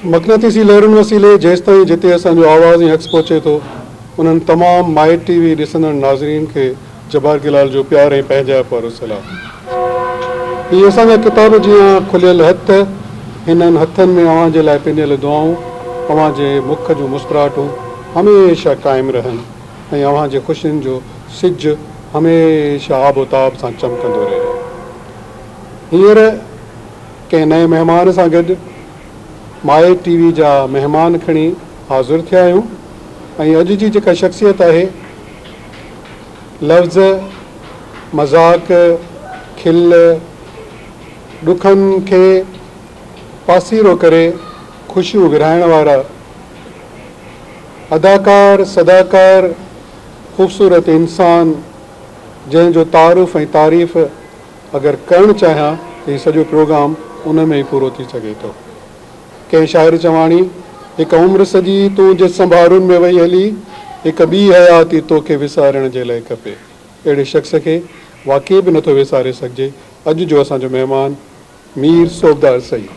مقناطيسي لهرن وسيلي جيستائين جتي اسان جو آواز ۽ عڪس پهچي ٿو، انهن تمام مائٽ ٽي وي ڏسندڙ ناظرين کي جبار گلال جو پيار ۽ پنهنجائپ وارو سلام. هي اسان جا ڪتاب جيان کليل هٿ، هنن هٿن ۾ اوهان جي لاء پنيل دعائون، اوهان جي مک جون مسڪراهٽون هميشه قائم رهن ۽ اوهان جي خوشين جو سج هميشه آب و تاب سان چمڪندو رهي. هينئر ڪنهن نئين مهمان سان گڏ مائي ٽي وي جا مهمان کڻي حاضر ٿيا آهيون ۽ اڄ جي جيڪا شخصيت آهي لفظ، مذاق، کل، ڏکن کي پاسيرو ڪري خوشيون ورهائڻ وارا اداڪار، صداڪار، خوبصورت انسان جنهن جو تعارف ۽ تعريف اگر ڪرڻ چاهيان ته هي سڄو پروگرام ان ۾ ئي پورو ٿي سگهي ٿو. ڪنهن شاعر چواڻي، هڪ عمر سڄي تون جي سنڀارن ۾ وئي هلي، هڪ ٻي حياتي توکي وسارڻ جي لئه کپي. اهڙي شخص کي واقعي به نٿو وساري سگهجي. اڄ جو اسان جو مهمان مير صوبدار سعيد.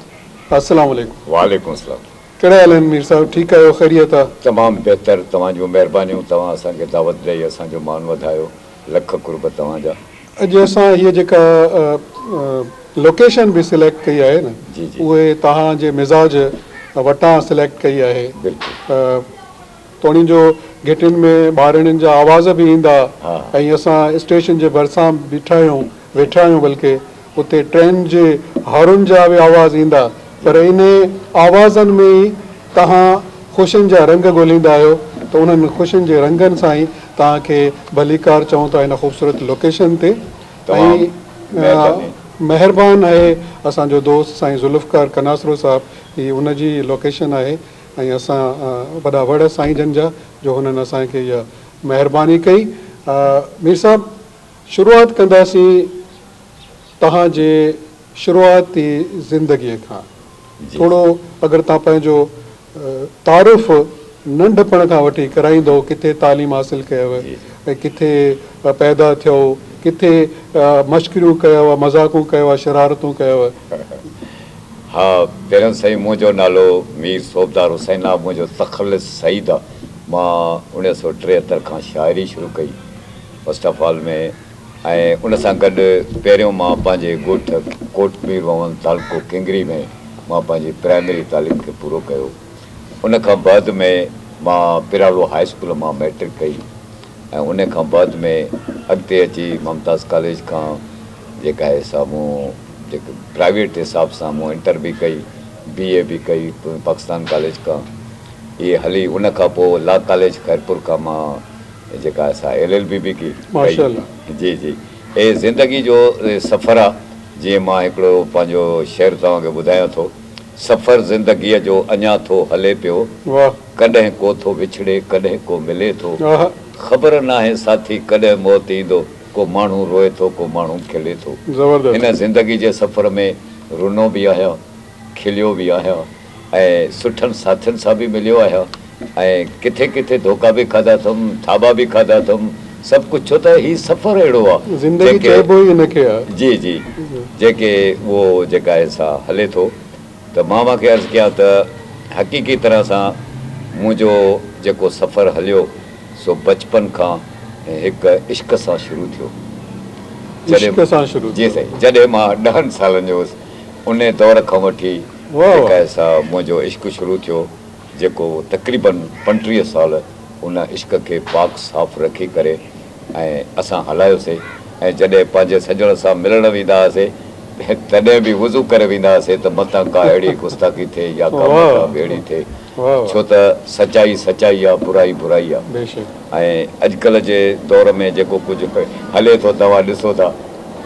السلام عليڪم. وعليڪم السلام. ڪهڙا حال آهن مير صاحب ٺيڪ آهيو خيريت آ. تمام بهتر توهان جون مهربانيون توهان اسان کي دعوت ڏئي اسان جو مان وڌايو. لک قرب توهان جا. اڄ اسان هيء جيڪا لوڪيشن به سليڪٽ ڪئي آهي نه اهي توهان جي مزاج وٽان سليڪٽ ڪئي آهي توڻي جو گهٽين ۾ ٻارڙين جا آواز به ايندا ۽ اسان اسٽيشن جي ڀرسان بيٺا آهيون ويٺا آهيون بلڪه اتي ٽرين جي هارن جا به آواز ايندا پر انهي آوازن ۾ ئي توهان خوشين جا رنگ ڳوليندا آهيو ته انهن خوشين جي رنگن سان ئي توهان کي ڀليڪار چئون ٿا هن خوبصورت لوڪيشن تي ۽ مهربان آهي اسان جو دوست سائين ذوالفقار قناصرو صاحب هي ان جي لوڪيشن آهي ۽ اسان وڏا وڙ سائين جن جا جو هنن اسان کي اها مهرباني ڪئي مير صاحب شروعات ڪنداسين توهان جي شروعاتي زندگيء کان ٿورو اگر توهان پنهنجو تعارف ننڍپڻ کان وٺي ڪرائيندؤ ڪٿي تعليم حاصل ڪيو ۽ ڪٿي پيدا ٿيو ڪٿي مشڪريون ڪيو مذاقون ڪيو شرارتون ڪيو. ها پهريون سائين منهنجو نالو مير صوبدار حسين آ منهنجو تخلص سعيد آ مان اوڻيهه سو 73 کان شاعري شروع ڪئي فرسٽ آف آل ۾ ۽ ان سان گڏ پهريون مان پنهنجي ڳوٺ ڪوٽ مير محمد تعلقو ڪنگري ۾ مان پنهنجي پرائمري تعليم کي پورو ڪيو. ان کان بعد ۾ مان پرالو هاء اسڪول مان مئٽرڪ ڪئي ۽ ان کان بعد ۾ اڳتي اچي ممتاز ڪاليج کان جيڪا آهي سا مون جيڪي پرائيويٽ حساب سان مون انٽر به ڪئي بي اي به ڪئي پاڪستان ڪاليج کان اهي هلي ان کان پوء لا ڪاليج خيرپور کان مان جيڪا اسان ايل ايل بي به ڪئي. ماشاءالله. جي جي اي زندگي جو سفر آ جيئن مان هڪڙو پنهنجو شعر توهان کي ٻڌايان ٿو سفر زندگيء جو اڃا ٿو هلي پيو واھ. ڪڏهن ڪو ٿو وڇڙي ڪڏهن ڪو ملي ٿو آها. خبر ناهي ساٿي ڪڏهن موت ايندو ڪو ماڻهو روئي ٿو ڪو ماڻهو کلي ٿو زبردست. هن زندگي جي سفر ۾ رنو به آهيان کليو به آهيان ۽ سٺن ساٿين سان به مليو آهيان ۽ ڪٿي ڪٿي ڌوڪا به کاڌا اٿم، ٿاٻا به کاڌا اٿم، سڀ ڪجهه ڇو ته هي سفر اهڙو آ زندگي جيڪي چئبو ئي ان کي آ. جي جي جيڪي اهو جيڪا آهي سا هلي ٿو ته مان اوهان کي عرض ڪيان ته حقيقي طرح سان منهنجو جيڪو سفر هليو سو بچپن کان هڪ عشق سان شروع ٿيو عشق سان شروع جي ٿيو. سائين جڏهن مان ڏهن سالن جو هوس انهي دور کان وٺي جيڪا آهي سا منهنجو عشق شروع ٿيو جيڪو تقريبن 35 سال ان عشق کي پاڪ صاف رکي ڪري ۽ اسان هلايوسي ۽ جڏهن پنهنجي سڄڻ سان ملڻ ويندا هئاسي تڏهن به وضو ڪري ويندا هئاسي ته متان ڪا اهڙي گستاخي ٿئي يا ڪا متان به اهڙي ٿئي ڇو ته سچائي سچائي آ برائي برائي آ ۽ اڄڪلهه جي دور ۾ جيڪو ڪجهه هلي ٿو توهان ڏسو ٿا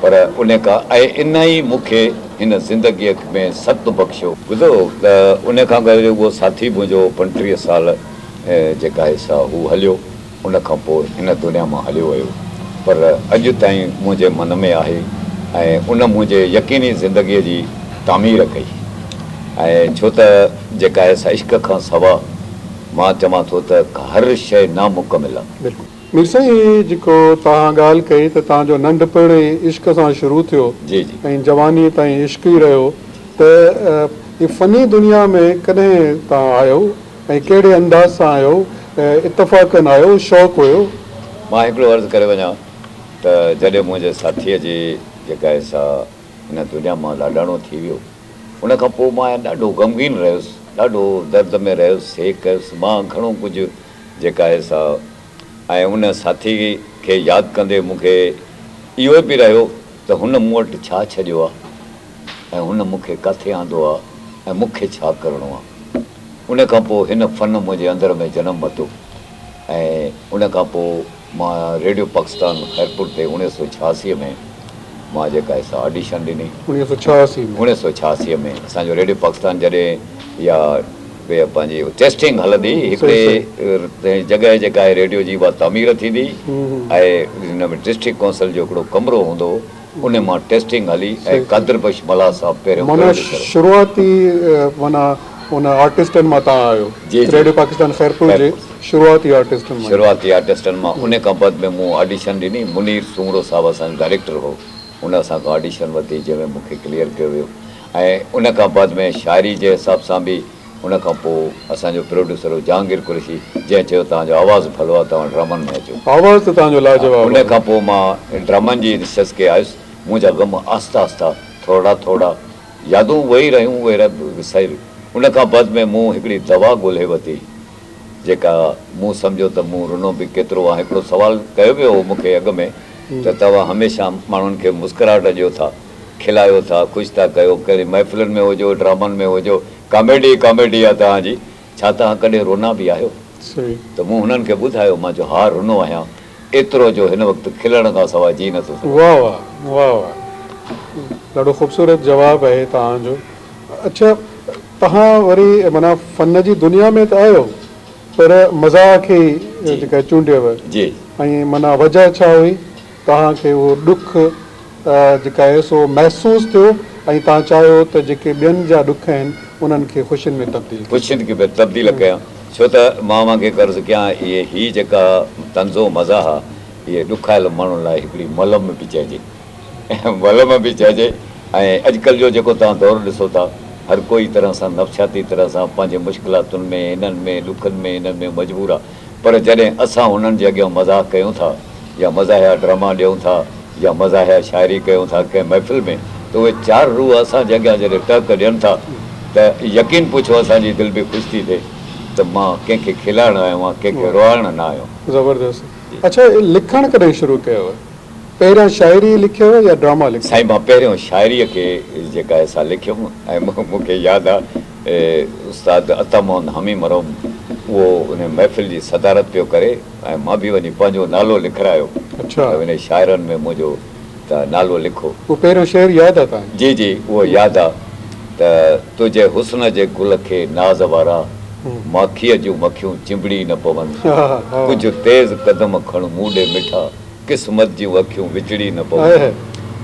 پر ان کان ۽ ان ئي مون کي هن زندگيء ۾ ست بخشيو. ٻڌو ته ان کان گڏ اهو ساٿي منهنجو 35 سال جيڪا آهي سا هو هليو، ان کان پوء هن دنيا مان هليو ويو، پر اڄ تائين منهنجي من ۾ آهي ۽ ان منهنجي يقيني زندگيء جي تعمير ڪئي ۽ ڇو ته جيڪا آهي سا عشق کان سوا مان چوان ٿو ته هر شيء نامڪمل آهي. مير سائين هي جيڪو توهان ڳالهه ڪئي ته توهان جو ننڍپڻ ئي عشق سان شروع ٿيو جي جي. ۽ جوانيء تائين عشق ئي رهيو ته هي فني دنيا ۾ ڪڏهن توهان آيو ۽ ڪهڙي انداز سان آيو اتفاقن آيو شوق هيو؟ مان هڪڙو عرض ڪري وڃان ته جڏهن منهنجي ساٿيء جي جيڪا آهي سا هن دنيا مان لاڏاڻو ٿي ويو ان کان پوء مان ڏاڍو غمگين رهيس ڏاڍو درد ۾ رهيس هي ڪيس مان گهڻو ڪجهه جيڪا آهي سا ۽ ان ساٿي کي ياد ڪندي مون کي اهو به رهيو ته هن مون وٽ ڇا ڇڏيو آ ۽ هن مون کي ڪاٿي آندو آ ۽ مون کي ڇا ڪرڻو آ. ان کان پوء هن فن منهنجي اندر ۾ جنم ورتو ۽ ان کان پوء مان ريڊيو پاڪستان خيرپور تي 1986 ۾ مان جيڪا آهي سا آڊيشن ڏني. 1986 ۾. 1986 ۾ اسان جو ريڊيو پاڪستان جڏهن اها پنهنجي ٽيسٽنگ هلندي هڪڙي جڳهه جيڪا آهي ريڊيو جي اها تعمير ٿيندي ۽ ان ۾ ڊسٽرڪٽ ڪائونسل جو هڪڙو ڪمرو هوندو هو ان مان ٽيسٽنگ هلي ۽ قادر بخش ملاح صاحب پهريون معنيٰ شروعاتي معنيٰ ان آرٽسٽن مان توهان آهيو جي جي ريڊيو پاڪستان خيرپور جي شروعاتي آرٽسٽن مان شروعاتي آرٽسٽن مان ان کان بعد ۾ مون آڊيشن ڏني منير سومرو صاحب اسان جو ڊائريڪٽر هو ان اسان کان آڊيشن ورتي جنهن ۾ مون کي ڪليئر ڪيو ويو ۽ ان کان بعد ۾ شاعري جي حساب سان به ان کان پوء اسان جو پروڊيوسر هو جهانگير قريشي جنهن چيو توهان جو آواز ڀلو آهي توهان ڊرامن ۾ اچو. آواز ته توهان جو لاجواب ان آهي. کان پوء مان ڊرامن جي نشست کي آيس منهنجا غم آهسته آهسته ٿورڙا ٿورڙا يادون اهي ئي رهيون اهي رب وساري ويون. ان کان بعد ۾ مون هڪڙي دوا ڳولهي ورتي جيڪا مون سمجهيو ته مون رنو به ڪيترو آهي. هڪڙو سوال ڪيو ويو هو مون کي اڳ ۾ ته توهان هميشه ماڻهن کي مسڪراهٽ ڏيو ٿا، کلايو ٿا، خوش ٿا ڪيو، ڪهڙي محفلن ۾ هجو، ڊرامن ۾ هجو، ڪاميڊي ئي ڪاميڊي آهي توهان جي، ڇا توهان ڪڏهن رنا به آهيو؟ ته مون هنن کي ٻڌايو، مان چيو ها رنو آهيان، ايترو جو هن وقت کلڻ کان سواء جي نٿو سگهان. واه واه واه واه ڏاڍو خوبصورت جواب آهي توهان جو. اڇا توهان وري معنيٰ فن جي دنيا ۾ ته آهيو پر مزاح کي ئي جيڪا چونڊيو جي ۽ معنيٰ وجه ڇا هئي توهان کي اهو ڏک جيڪا آهي سو محسوس ٿيو ۽ توهان چاهيو ته جيڪي ٻين جا ڏک آهن انهن کي خوشين ۾ تبديل ڪيان. خوشين کي تبديل ڪيان ڇو ته مان اوهان کي عرض ڪيان اهي هي جيڪا طنز و مزاح آهي اهي ڏکايل ماڻهن لاء هڪڙي ملم به چئجي. ولم به چئجي ۽ اڄڪلهه جو جيڪو توهان دور ڏسو ٿا هر ڪوئي طرح سان نفسياتي طرح سان پنهنجي مشڪلاتن ۾ هنن ۾ ڏکن ۾ هنن ۾ مجبور آ پر جڏهن اسان هنن جي اڳيان مزاح ڪيون ٿا يا مزاحيه ڊراما ڏيون ٿا يا مزاحيه شاعري ڪيون ٿا ڪنهن محفل ۾ ته اهي چار روح اسان جي اڳيان جڏهن ٽهڪ ڏين ٿا ته يقين پڇو اسان جي دل به خوش ٿي ٿئي ته مان ڪنهن کي کلائڻ آيو آهيان ڪنهن کي روئارڻ نه آيو آهيان. زبردست اڇا لکڻ ڪڏهن شروع ڪيو؟ پهريان شاعري لکيو يا ڊراما لکيو؟ سائين مان پهريون شاعريء کي جيڪا آهي سا لکيم ۽ مون کي ياد آ استاد عطا محمد حامي مرحوم اهو ان محفل جي صدارت پيو ڪري ۽ مان به وڃي پنهنجو نالو لکرايو ته ان شاعرن ۾ منهنجو ته نالو لکو. اهو پهريون شعر ياد آ توهان کي؟ جي جي اهو ياد آ ته تنهنجي حسن جي گل کي ناز وارا ماکيء جون مکيون چنبڙي نه پون ڪجهه تيز قدم کڻ مون ڏي مٺا. قسمت جون اکيون وچڙي نه پون.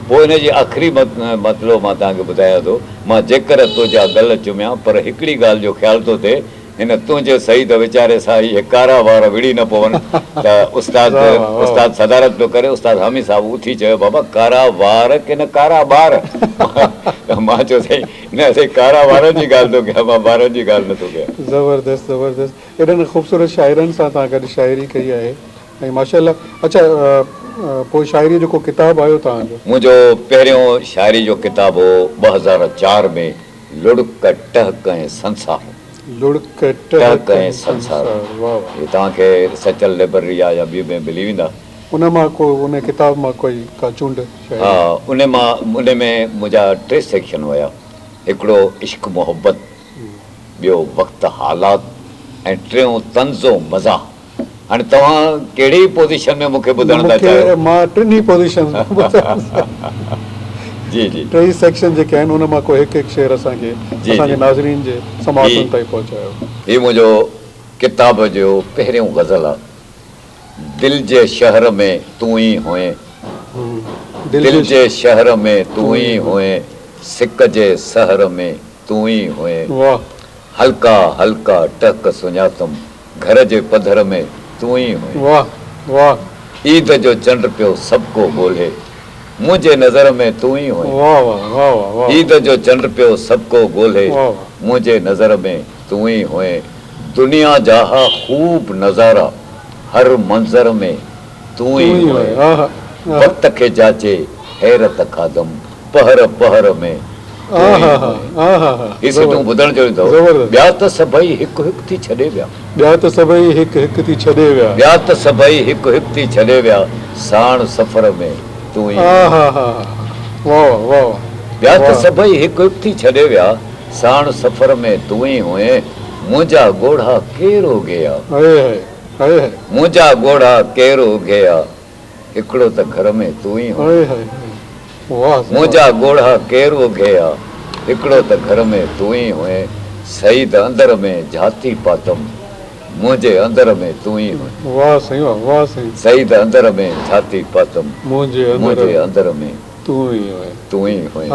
پوء ان جي آخري مطلع مان توهان کي ٻڌايان ٿو، مان جيڪر تنهنجا ڳل چميان، پر هڪڙي ڳالهه جو خيال ٿو ٿئي، هن تنهنجي سعيد ويچاري سان اهي ڪارا وار وڙهي نه پون ته استاد استاد صدارت پيو ڪري، استاد حامي صاحب اٿي چيو، بابا ڪارا وار ڪي نه ڪارا ٻار؟ مان چيو سائين نه سائين ڪارا وارن جي ڳالهه ٿو ڪيان، مان ٻارن جي ڳالهه نه ٿو ڪيان. زبردست زبردست ايڏن خوبصورت شاعرن سان توهان گڏ شاعري ڪئي آهي. ۽ ماشاء الله اڇا پوء شاعري جو ڪو ڪتاب آيو توهان جو؟ منهنجو پهريون شاعري جو ڪتاب هو 2004 ۾ لڙڪ ٽهڪ ۽ سنسار. لڙڪ ٽهڪ ۽ سنسار واه واه. هي توهان کي سچل لئبرري يا يا ٻي ۾ ملي ويندا. ان مان ڪو ان ڪتاب مان ڪوئي ڪا چونڊ شاعري؟ ها ان مان ان ۾ منهنجا ٽي سيڪشن هيا هڪڙو عشق محبت ٻيو وقت حالات ۽ ٽيون طنز و مزاح. هاڻي توهان ڪهڙي پوزيشن ۾ مون کي ٻڌڻ ٿا چاهيو؟ مون کي مان ٽنهي پوزيشنز ۾ ٻڌڻ چاهيان. جي جي. ٽئي سيڪشن جيڪي آهن ان مان ڪو هڪ هڪ شعر اسان کي اسان جي ناظرين جي سماعتن تائين پهچايو. هي منهنجو ڪتاب جو پهريون غزل آ. دل جي شهر ۾ تون ئي هئين. دل جي شهر ۾ تون ئي هئين. سڪ جي سحر ۾ تون ئي هئين. واھ. هلڪا هلڪا ٽهڪ سڃاتم. گهر جي پڌر ۾ تون ئي هئين. واھ واھ. عيد جو چنڊ پيو سڀ ڪو ڳولهي. منهنجي نظر ۾ تون ئي هئين. واھ واھ واھ واھ واھ. عيد جو چنڊ پيو سڀ ڪو ڳولهي. واھ واھ. منهنجي نظر ۾ تون ئي هئين. دنيا جا ها خوب نظارا، هر منظر ۾ تون ئي هئين. وقت کي جاچي حيرت کاڌم، پهر پهر ۾ تون ئي هئين. هي سٽون ٻڌڻ جهڙيون اٿو. ٻيا ته سڀئي هڪ هڪ ٿي ڇڏي ويا. ٻيا ته سڀئي هڪ هڪ ٿي ڇڏي ويا. ٻيا ته سڀئي هڪ هڪ ٿي ڇڏي ويا، ساڻ سفر ۾ تون ئي هئين. ٻيا ته سڀئي هڪ هڪ ٿي ڇڏي ويا، ساڻ سفر ۾ تون ئي هئين. منهنجا ڳوڙها ڪير اگهي ها. منهنجا ڳوڙها ڪير اگهي ها. هڪڙو ته گهر ۾ تون ئي هئين. منهنجا ڳوڙها ڪير اگهي ها. هڪڙو ته گهر ۾ تون ئي هئين. سعيد اندر ۾ جهاتي پاتم. منهنجي اندر ۾ تون ئي هئين. سعيد اندر ۾ جهاتي پاتم. منهنجي اندر ۾ تون ئي هئين.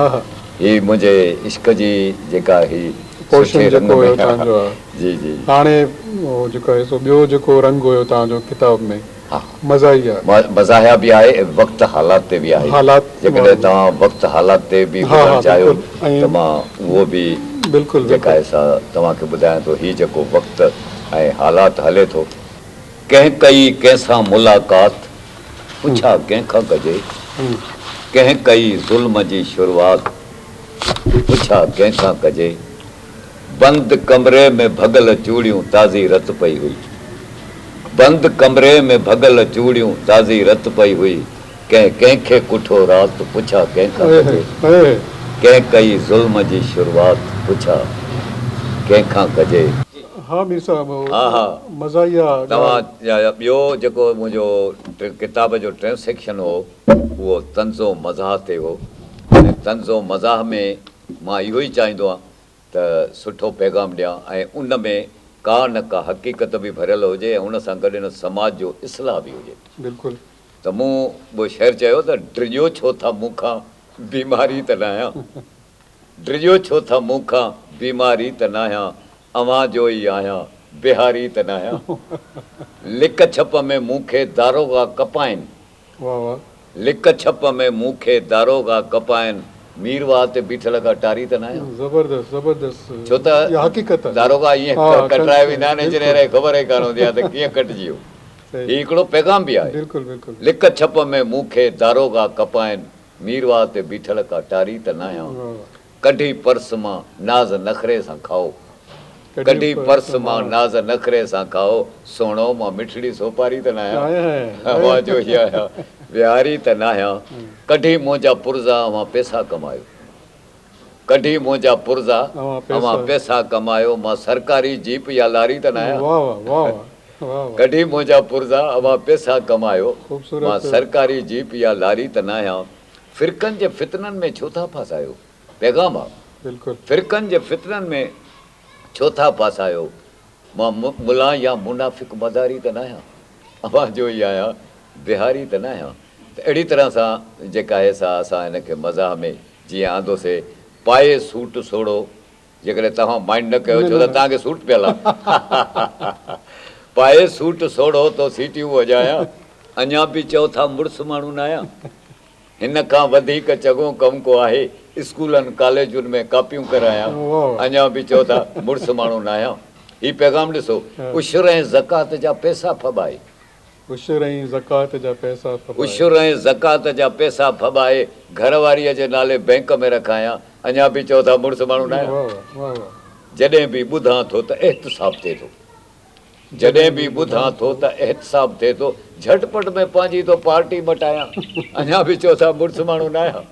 هي منهنجي عشق جي جيڪا هي پورشن جيڪو هيو توهان جو جي جي هاڻي جيڪو آهي سو ٻيو جيڪو رنگ هيو توهان جو ڪتاب ۾. ها مزاحيه. مزاحيه به آهي ۽ وقت حالات تي به آهي. جيڪڏهن توهان وقت حالات تي به ٻڌڻ چاهيو ته مان اهو به جيڪا آهي سا توهان کي ٻڌايان ٿو. هي جيڪو وقت ۽ حالات هلي ٿو. ڪنهن ڪئي ڪنهن سان ملاقات، پڇا ڪنهن کان ڪجي. ڪنهن ڪئي ظلم جي شروعات، پڇا ڪنهن کان ڪجي. بند ڪمري ۾ ڀڳل چوڙيون تازي رت پئي هئي. بند ڪمري ۾ ڀڳل چوڙيون تازي رت پئي هئي. ڪنهن ڪنهن کي ڪٺو رات پڇا ڪنهن کان ڪجي. ڪنهن ڪئي ظلم جي شروعات پڇا ڪنهن کان ڪجي. ها مير صاحب مزاحيه ڳالهه. توهان ٻيو جيڪو منهنجو ڪتاب جو ٽيون سيڪشن هو اهو طنز و مزاح تي هو ۽ طنز و مزاح ۾ مان اهو ئي چاهيندو آهيان ته سٺو پيغام ڏيان ۽ ان ۾ ڪا نه ڪا حقيقت به ڀريل هجي ۽ ان سان گڏ ان سماج جو اصلاح به هجي. بلڪل. ته مون به شعر چيو ته ڊڄو ڇو ٿا مون کان بيماري ته ناهيان ڊڄو ڇو ٿا مون کان بيماري ته ناهيان اوهان جو ئي آهيان بهاري ته ناهيان لڪ ڇپ ۾ مون کي داروغا ڪپائين واه واه. لڪ ڇپ ۾ مون کي داروغا ڪپائن، ميرواهه تي بيٺل ڪا ٽاري ته ناهيان. زبردست زبردست ڇو ته اها حقيقت آهي. داروغا ائين ڪٽرائي ويندا آهن انجنيئر کي خبر ئي ڪانه هوندي آهي ته ڪيئن ڪٽجي ويو. هي هڪڙو پيغام به آهي. بلڪل بلڪل. لڪ ڇپ ۾ مون کي داروغا ڪپائن، ميرواهه تي بيٺل ڪا ٽاري ته ناهيان. ڪڍي پرس مان ناز نخري سان کائو. ڪڍي پرس مان ناز نخري سان کائو. سهڻو مان مٺڙي سوپاري ته ناهيان. اوهان جو ئي آهيان ويهاري ته ناهيان. ڪڍي منهنجا پرزا اوهان پئسا ڪمايو. ڪڍي منهنجا پرزا اوهان پئسا ڪمايو. مان سرڪاري جيپ يا لاري ته ناهيان. ڪڍي منهنجا پرزا اوهان پئسا ڪمايو. مان سرڪاري جيپ يا لاري ته ناهيان. فرقن جي فتنن ۾ ڇو ٿا ڦاسايو؟ پيغام آ. فرقن جي فتنن ۾ ڇو ٿا ڦاسايو؟ مان ملان يا منافق مداري ته ناهيان، اوهان جو ئي آهيان، بهاري ته ناهيان. ته اهڙي طرح سان جيڪا آهي سا اسان هن کي مزاح ۾ جيئن آندوسي، پائي سوٽ سوڙهو جيڪڏهن توهان مائنڊ نه ڪيو ڇو ته توهان کي سوٽ پيل آ. پائي سوٽ سوڙهو تو سيٽيون وڄايان، اڃا به چئو ٿا مڙس ماڻهو ناهيان. هن کان وڌيڪ چڱو ڪم ڪو آهي، اسڪولن ڪاليجن ۾ ڪاپيون ڪرايان، اڃا به چئو ٿا مڙس ماڻهو ناهيان. هي پيغام ڏسو، عشر ۽ زڪوات جا پئسا ڦٻائي. عشر ۽ زڪوات جا پئسا ڦٻائي. عشر ۽ زڪوات جا پئسا ڦٻائي، گهر واريء جي نالي بئنڪ ۾ رکايان، اڃا به چئو ٿا مڙس ماڻهو ناهيان. جڏهن به ٻڌان ٿو ته احتساب ٿئي ٿو. جڏهن به ٻڌان ٿو ته احتساب ٿئي ٿو، جهٽ پٽ ۾ پنهنجي ٿو پارٽي مٽايان، اڃا به چئو ٿا مڙس ماڻهو ناهيان.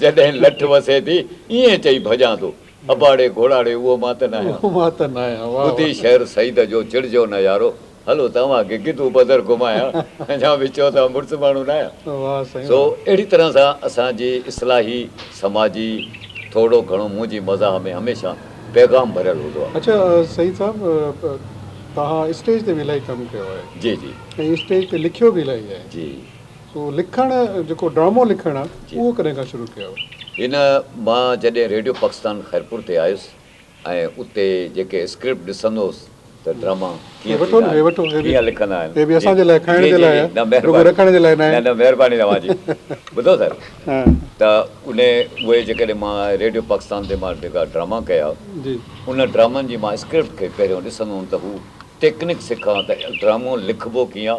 جڏهن لٺ وسي ٿي، ائين چئي ڀڄان ٿو، اباڙي گهوڙاڙي اهو مان ته ناهيان. ٻڌي شعر سعيد جو چڙجو نه يارو، هلو ته اوهان کي گدو بدر گهمايان، اڃا به چئو ٿا مڙس ماڻهو ناهيان. سو اهڙي طرح سان اسان جي اصلاحي سماجي ٿورو گهڻو منهنجي مزاح ۾ هميشه پيغام ڀريل هوندو آهي. اڇا سعيد صاحب توهان اسٽيج تي به الاهي ڪم ڪيو آهي. جي جي. ۽ اسٽيج تي لکيو به الاهي آهي. جي. سو لکڻ جيڪو ڊرامو لکڻ آهي اهو ڪڏهن کان شروع ڪيو؟ ان مان جڏهن ريڊيو پاڪستان خيرپور تي آيس ۽ اتي جيڪي اسڪرپٽ ڏسندو هوس ته ڊراما ڪيئن وٺو ٿيندا نه هي آهن، وٺو هي به ڪيئن لکندا آهن. هي به جي اسان جي لاء کائڻ جي جي جي لاء جي آهي نه رڳو مهرباني رکڻ جي لاء نه ناهي. نه مهرباني توهان جي. ٻڌو سر ها ته انهي اهي جيڪڏهن مان ريڊيو پاڪستان تي مان جيڪا ڊراما ڪيا جي. ان ڊرامن جي مان اسڪرپٽ کي پهريون ڏسندو هوم ته هو ٽيڪنڪ سکان ته ڊرامو لکبو ڪيئن آ،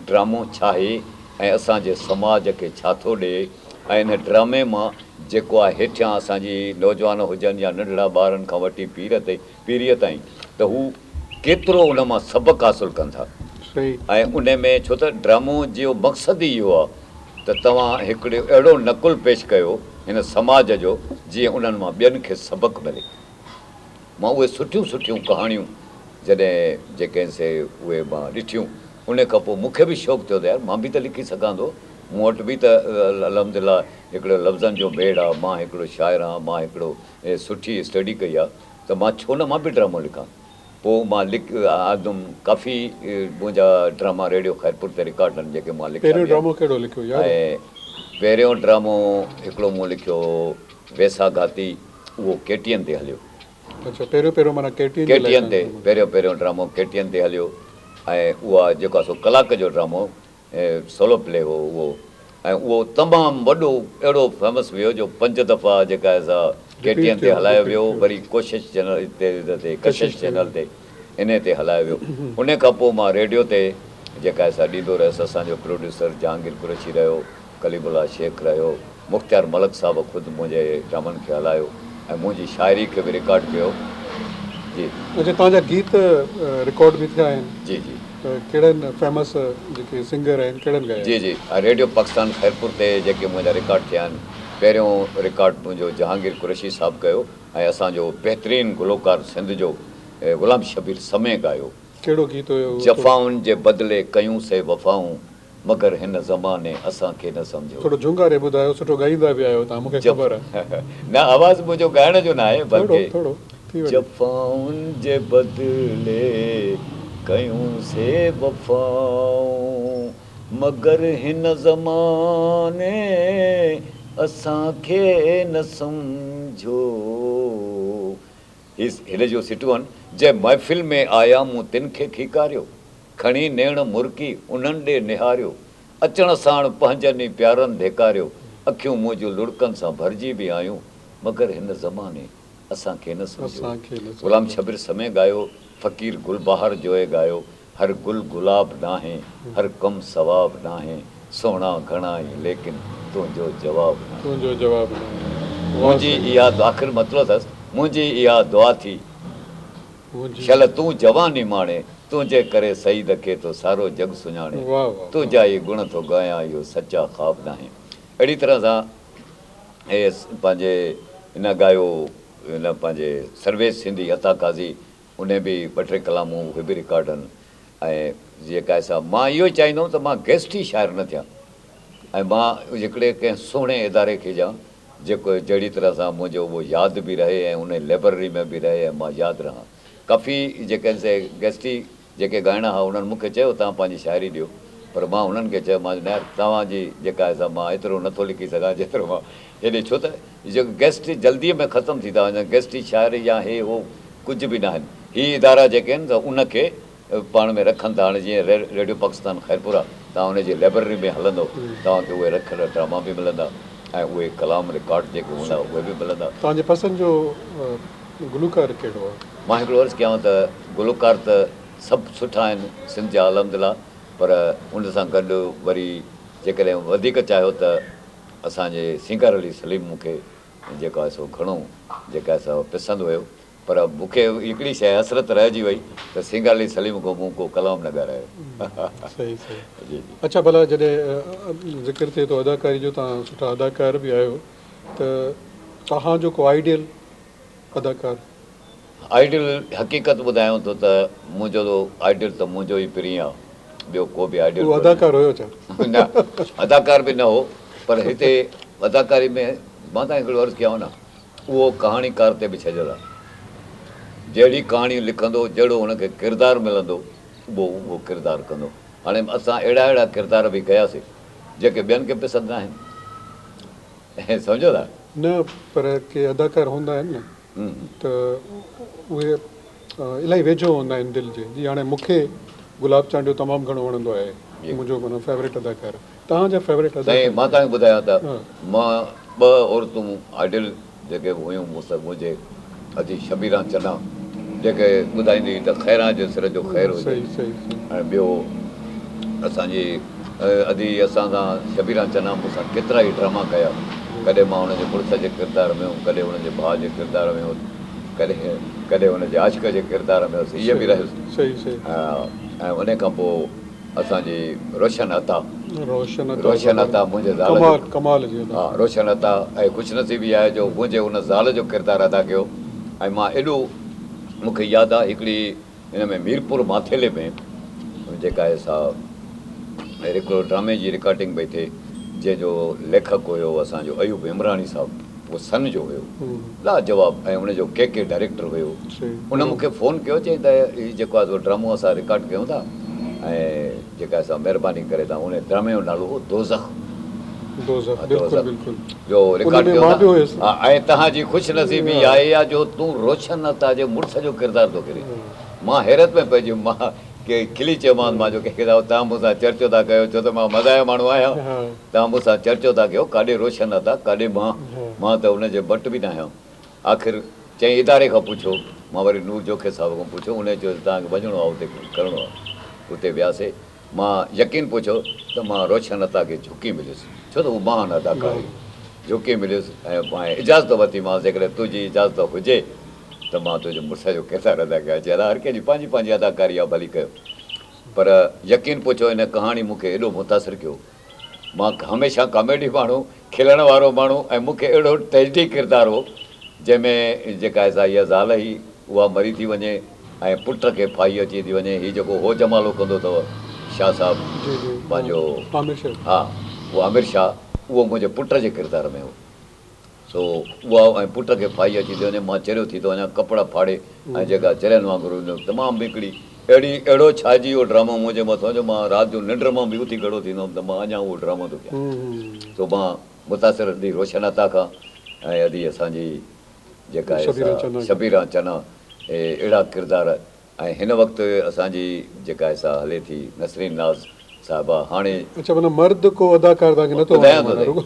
ڊرامو ڇاهي ۽ اسان جي سماج کي ڇا ٿو ڏئي ۽ ان ڊرامي مان جيڪو آهي هيٺيان اسان جي نوجوان هجن يا ننڍڙا ٻارن کان وٺي پير تائين پيريء تائين ته هو ڪيترو ان مان سبق حاصل ڪن ٿا ۽ ان ۾ ڇو ته ڊرامو جو مقصد ئي اهو آهي ته توهان هڪڙو اهڙو نقل پيش ڪيو هن سماج جو جيئن انهن مان ٻين کي سبق ملي. مان اهي سٺيون سٺيون ڪهاڻيون جڏهن جيڪي آهن سي اهي مان ڏٺيون ان کان پوء مون کي به شوق ٿيو ته يار مان به ته لکي سگهان ٿو مون وٽ به ته الحمد لله هڪڙو لفظن جو ميڙ آهي مان هڪڙو شاعر آهيان مان هڪڙو سٺي اسٽڊي ڪئي آهي ته مان ڇو نه مان به ڊرامو لکان پوء مان لک آندم ڪافي منهنجا ڊراما ريڊيو خيرپور تي رڪارڊ آهن جيڪي مان لکيا پهريون به آهن ڊرامو ڪهڙو لکيو ياد آهي؟ ۽ پهريون ڊرامو هڪڙو مون لکيو ويساهه گهاتي اهو ڪي ٽي اين تي هليو. اڇا پهريون پهريون معنيٰ ڪي ٽي اين ڪي جي ٽي لاء اين تي پهريون پهريون ڊرامو ڪي ٽي اين تي هليو ۽ اها جيڪو آهي سو ڪلاڪ جو ڊرامو سولو پلي هو اهو ۽ اهو تمام وڏو اهڙو فيمس ويو جو پنج دفعا جيڪا آهي سا ڪي ٽي رپيٽ اين تي ٿيو هلايو رپيٽ ويو ٿيو وري ڪوشش چينل تي ڪشش ڪشش چينل تي انهي تي هلايو ويو انهي کان پوء مان ريڊيو تي جيڪا آهي سا ڏيندو رهيس اسان جو پروڊيوسر جهانگير قريشي رهيو ڪليم الله شيخ رهيو، مختيار ملڪ صاحب خود منهنجي ڊرامن کي هلايو ۽ منهنجي شاعري کي به رڪارڊ ڪيو. جي. اڇا توهان جا گيت رڪارڊ به ٿيا آهن. جي جي. ته ڪهڙن فيمس جيڪي سنگر آهن ڪهڙن ڳايا جي آهن؟ جي ريڊيو پاڪستان خيرپور تي جيڪي منهنجا رڪارڊ ٿيا آهن پهريون رڪارڊ منهنجو جهانگير قريشي صاحب ڪيو ۽ اسان جو بهترين گلوڪار سنڌ جو غلام شبير سمي ڳايو. ڪهڙو گيت هيو اهو ٿورو. جفائن جي بدلي ڪيون سي وفائون مگر هن زماني اسان کي نه سمجهيو. ٿورو جهونگاري ٻڌايو سٺو ڳائيندا به آهيو توهان مونکي خبر آهي. نه آواز منهنجو ڳائڻ جو ناهي ٿورو بلڪه ٿورو ٿي وڃي. جفائن جي بدلي ڪيون سي وفائون مگر هن زماني اسان کي نه سمجهيو. هي هن جون سٽون آهن، جنهن محفل ۾ آيا مون تن کي کيڪاريو. کڻي نيڻ مرڪي انهن ڏي نهاريو، اچڻ ساڻ پنهنجن ئي پيارن ڌيڪاريو، اکيون منهنجون لڙڪن سان ڀرجي به آيون، مگر هن زماني اسان کي نه سمجهيو. غلام شبير سمي ڳايو، فقير گل بهار جوئي ڳايو، هر گل گلاب ناهي، هر ڪم ثواب ناهي، سهڻا گهڻا ئي ليڪن تنهنجو جواب ناهي. منهنجي اها آخر مطلع اٿس، منهنجي اها دعا ٿي. شل تون جواني ماڻي، تنهنجي ڪري سعيد کي ٿو سارو جڳ سڃاڻي، تنهنجا ئي گڻ ٿو ڳايان اهو سچا خواب ناهي. اهڙي طرح سان هي پنهنجي هن ڳايو هن پنهنجي سرويچ سنڌي عطا قاضي انهي به ٻه ٽي ڪلام اهي به رڪارڊ آهن ۽ جيڪا سا مان اهو ئي چاهيندو هوم ته مان گيسٽ ئي شاعر نه ٿيان ۽ مان هڪڙي ڪنهن سهڻي اداري کي ڏيان جيڪو جهڙي طرح سان منهنجو اهو ياد به رهي ۽ انهي لئبرري ۾ به رهي ۽ مان ياد رهان. ڪافي جيڪي آهن سي گيسٽي جيڪي ڳائڻا ها انهن مون کي چيو توهان پنهنجي شاعري ڏيو پر مان انهن کي چيو مان چيو نه يار توهان جي جيڪا آهي سا مان ايترو نه ٿو لکي سگهان جيترو مان هيڏي ڇو ته جيڪو گيسٽ جلدي ۾ ختم ٿي ٿا وڃن گيسٽي شاعري يا هي هو ڪجهه به ناهن هي ادارا جيڪي آهن سا ان کي پاڻ ۾ رکن ٿا هاڻي جيئن ريڊيو پاڪستان خيرپور آ توهان ان جي لئبرري ۾ هلندو توهان کي اهي رکيل ڊراما به ملندا ۽ اهي ڪلام رڪارڊ جيڪي هوندا اهي به ملندا. توهان جي پسند جو گلوڪار ڪهڙو آ؟ مان هڪڙو عرض ڪيانو ته گلوڪار ته سڀ سٺا آهن سنڌ جا الحمدلله پر ان سان گڏ وري جيڪڏهن وڌيڪ چاهيو ته اسان جي سينگار علي سليم مون کي جيڪو آهي سو گهڻو جيڪا آهي سو پسند هيو پر مون کي هڪڙي شيء حسرت رهجي وئي ته سينگار علي سليم کان مون ڪو ڪلام نه ڳارايو. صحيح صحيح جي جي. اڇا ڀلا جڏهن ذڪر ٿئي ٿو اداڪاري جو توهان سٺا اداڪار به آهيو ته توهان جو ڪو آئيڊيل اداڪار؟ آئيڊيل حقيقت ٻڌايان ٿو ته منهنجو آئيڊيل ته منهنجو ئي پرين آ ٻيو ڪو به آئيڊيل اهو ڪونهي. اداڪار هيو ڇا؟ نه اداڪار به نه هو پر هتي اداڪاري ۾ مان توهان کي هڪڙو عرض ڪيانو نه اهو ڪهاڻيڪار تي به ڇڏيل آهي. جهڙي ڪهاڻي لکندو، جهڙو هن کي ڪردار ملندو، اهو اهو ڪردار ڪندو. هاڻي اسان اهڙا اهڙا ڪردار به ڪياسي، جيڪي ٻين کي پسند ناهن. سمجهو ٿا؟ نه پر ڪي اداڪار هوندا آهن نه ته اهي الاهي ويجهو هوندا آهن دل جي جي هاڻي مون کي گلاب چانڊيو تمام گهڻو وڻندو آهي منهنجو معنيٰ فيورٽ اداڪار توهان جا فيورٽ اداڪار سائين مان توهان کي ٻڌايان ته مان ٻه عورتون آئيڊل جيڪي به هيون مون سان منهنجي ادي شبيران چنا جيڪي ٻڌائيندي هئي ته خيران جي سر جو خير هجي ۽ ٻيو اسان جي ادي اسان سان شبيران چنا مون سان ڪيترا ئي ڊراما ڪيا ڪڏهن مان ان جي مڙس جي ڪردار ۾ هيم ڪڏهن ان جي ڀاء جي ڪردار ۾ هيس ڪڏهن ڪڏهن ان جي عاشق جي ڪردار ۾ هيس ايئن به رهيس ۽ ان کان پوء اسان جي روشن عطا روشن عطا روشن عطا منهنجي زال جو ڪمال ڪمال جي ادا ها روشن عطا ۽ خوش نصيبي آهي جو منهنجي ان زال جو ڪردار ادا ڪيو ۽ مان ايڏو مون کي ياد آهي هڪڙي هن ۾ ميرپور ماٿيلي ۾ جيڪا آهي سا هڪڙو ڊرامي جي رڪارڊنگ پئي ٿئي جنهن جو ليکڪ هيو اسان جو ايوب عمراڻي صاحب اهو سن جو هيو لاجواب ۽ ان جو ڪي ڪي ڊائريڪٽر هيو ان مون کي فون ڪيو چيائين ته هي جيڪو آهي سو ڊرامو اسان رڪارڊ ڪيون ٿا ۽ جيڪا سا مهرباني ڪري تان ان ڊرامي جو نالو هو دوزخ دوزخ بلڪل بلڪل جو رڪارڊ ڪيون ٿا ۽ تهان جي خوش نصيبي آهي يا جو تون روشن عطا جي مڙس جو ڪردار ٿو ڪرين مان حيرت ۾ پئجي ويم مان کلي چيومانس مان جو ڪنهن کي تهان مون سان چرچو ٿا ڪيو ڇو ته مان مزاحيه ماڻهو آهيان توهان مون سان چرچو ٿا ڪيو، ڪاڏي روشن عطا، ڪاڏي مان، مان ته ان جي ٻٽ به ناهيان. آخر چيائين اداري کان پڇو. مان وري نور جوکي صاحب کان پڇيو، انهيء چيو ته توهان کي وڃڻو آهي اتي ڪرڻو آهي. اتي وياسي. مان يقين پڇو ته مان روشن عطا کي جهڪي مليس، ڇو ته هو مهان اداڪار هيو. جهڪي مليس ۽ مان اجازت ورتيمانس، جيڪڏهن تنهنجي اجازت هجي ته مان تنهنجي مڙس جو ڪردار ادا ڪيان. چيائين ادا هر ڪنهن جي پنهنجي پنهنجي اداڪاري آهي، ڀلي ڪيو. پر يقين پڇو ان ڪهاڻي مون کي ايڏو متاثر ڪيو. مان هميشه ڪاميڊي ماڻهو، کلڻ وارو ماڻهو ۽ مون کي اهڙو ٽريجڊي ڪردار هو جنهن ۾ جيڪا آهي سا اها زال هئي اها مري ٿي وڃي ۽ پٽ کي ڦاهي اچي ٿي وڃي هي جيڪو هو جمالو ڪندو اٿو شاهه صاحب پنهنجو ها اهو عامر شاهه اهو منهنجي پٽ جي ڪردار ۾ هو. سو اها ۽ پٽ کي ڦاهي اچي ٿي وڃي، مان چريو ٿي ٿو وڃان، ڪپڙا ڦاڙي ۽ جيڪا چرين وانگر تمام هڪڙي اهڙي اهڙو ڇائجي ويو ڊرامو منهنجي مٿان جو مان رات جو ننڊ مان به اٿي کڙو ٿيندو هوم ته مان اڃا اهو ڊرامو ٿو ڪيان. سو مان متاثر ادي روشن عطا کان ۽ ادي اسان جي جيڪا آهي سا شبيران چنا اهڙا ڪردار ۽ هن وقت اسان جي جيڪا آهي سا هلي ٿي نسرين ناز صاحبه هاڻي. اڇا معنيٰ مرد ڪو اداڪار توهان کي نٿو وڻي معنيٰ رڳو.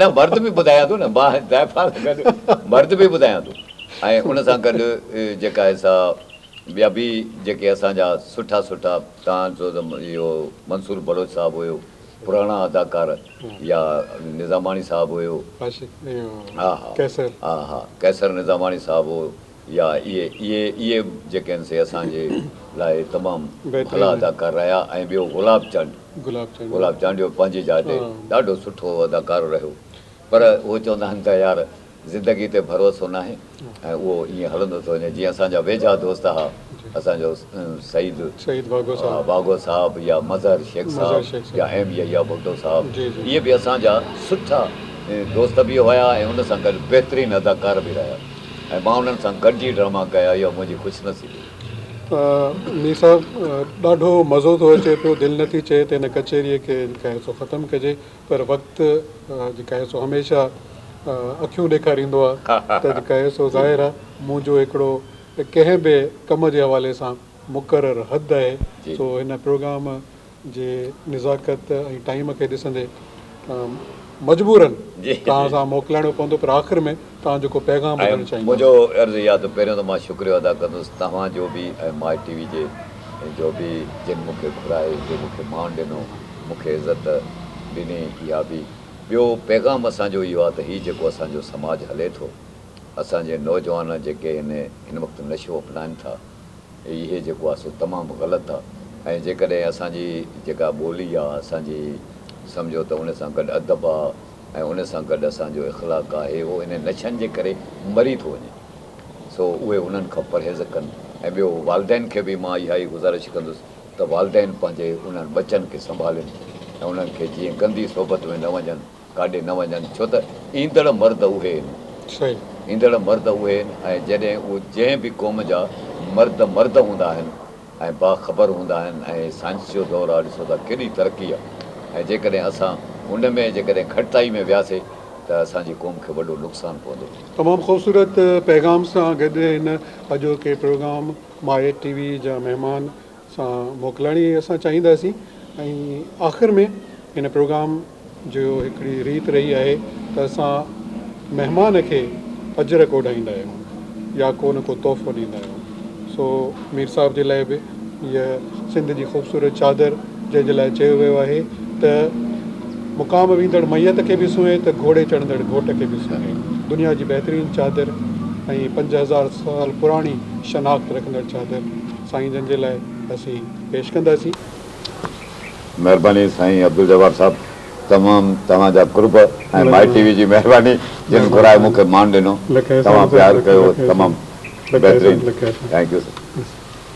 نه مرد به ٻڌايان ٿو نه مان زائفان سان گڏ مرد به ٻڌايان ٿو ۽ ان سان گڏ جيڪا آهي سا ٻيا به جيڪي اسان جا سٺا سٺا توهان چئو ته اهو منصور بلوچ صاحب هيو پراڻا اداڪار يا نظاماڻي صاحب هيو ها ها ها ها قيصر نظاماڻي صاحب هو يا اهي اهي اهي جيڪي آهن سي اسان جي لاء تمام ڀلا اداڪار رهيا ۽ ٻيو گلاب چانڊ گلاب چانڊيو پنهنجي جاء تي ڏاڍو سٺو اداڪار رهيو پر اهو چوندا آهن ته يار زندگي تي ڀروسو ناهي ۽ اهو ائين هلندو ٿو وڃي جيئن اسان جا ويجها دوست ها اسان جو سعيد واگهو صاحب يا مظهر شيخ صاحب يا ايم يحيٰ ڀٽو صاحب اهي به اسان جا سٺا دوست به هيا ۽ ان سان گڏ بهترين اداڪار به رهيا. ۽ مان انهن سان گڏجي ڊراما ڪيا اها منهنجي خوش نصيبي هئي. مير صاحب ڏاڍو مزو ٿو اچي پيو دل نٿي چئي ته هن ڪچهريء کي جيڪا آهي سو ختم ڪجي پر وقت جيڪا آهي سو هميشه اکيون ڏيکاريندو آهي ته جيڪا آهي سو ظاهر آهي منهنجو هڪڙو ڪنهن به ڪم جي حوالي سان مقرر حد آهي سو هن پروگرام جي نزاڪت ۽ ٽائيم کي ڏسندي مجبورن توهان سان موڪلائڻو پوندو پر آخر ۾ توهان جو ڪو پيغام ۽ ٻڌڻ چاهينداسين. منهنجو عرض اها ته پهريون ته مان شڪريو ادا ڪندس توهان جو به ۽ ماء ٽي وي جي جو به جن مون کي گهرائي هتي مون کي مان ڏنو مون کي عزت ڏني اها به ٻيو پيغام اسان جو اهو آهي ته هي جيڪو اسان جو سماج هلي ٿو اسان جي نوجوان جيڪي هن هن وقت نشو اپنائن ٿا اهي جيڪو آ سو تمام غلط آ ۽ جيڪڏهن اسان جي جيڪا ٻولي آ اسان جي سمجهو ته ان سان گڏ ادب آ ۽ ان سان گڏ اسان جو اخلاق آهي اهو انهن نشن جي ڪري مري ٿو وڃي سو اهي انهن کان پرهيز ڪن ۽ ٻيو والدين کي به مان اها ئي گذارش ڪندس ته والدين پنهنجي انهن ٻچن کي سنڀالين ۽ انهن کي جيئن گندي صحبت ۾ نه وڃن ڪاڏي نه وڃن ڇو ته ايندڙ مرد اهي آهن. ايندڙ مرد اهي آهن ۽ جڏهن اهو جنهن به قوم جا مرد مرد هوندا آهن ۽ باخبر هوندا آهن ۽ سائنس جو دور آهي ڏسو ٿا ڪيڏي ترقي آهي ۽ جيڪڏهن اسان ان ۾ جيڪڏهن گهٽتائي ۾ وياسي ته اسان جي قوم کي وڏو نقصان پوندو. تمام خوبصورت پيغام سان گڏ هن اڄوڪي پروگرام ماهي ٽي وي جا مهمان سان موڪلاڻي اسان چاهينداسين ۽ آخر ۾ هن پروگرام جو هڪڙي ريت رهي آهي ته اسان مهمان کي اجرڪ اوڍائيندا آهيون يا ڪو نه ڪو تحفو ڏيندا آهيون سو مير صاحب جي لاء به هيء سنڌ جي خوبصورت چادر جنهن جي لاء چيو ويو آهي ته مقام ويندڙ ميت کي به سونهي ته گهوڙي چڙهندڙ گهوٽ کي به سونهي. دنيا جي بهترين چادر ۽ 5000 سال پراڻي شناخت رکندڙ چادر سائين جن جي لاء اسين پيش ڪنداسين. مهرباني سائين عبدالجبار صاحب تمام توهان جا قرب ۽ مائي ٽي وي جي مهرباني جن گهرائي مون کي مان ڏنو توهان پيار ڪيو تمام بهترين thank you sir.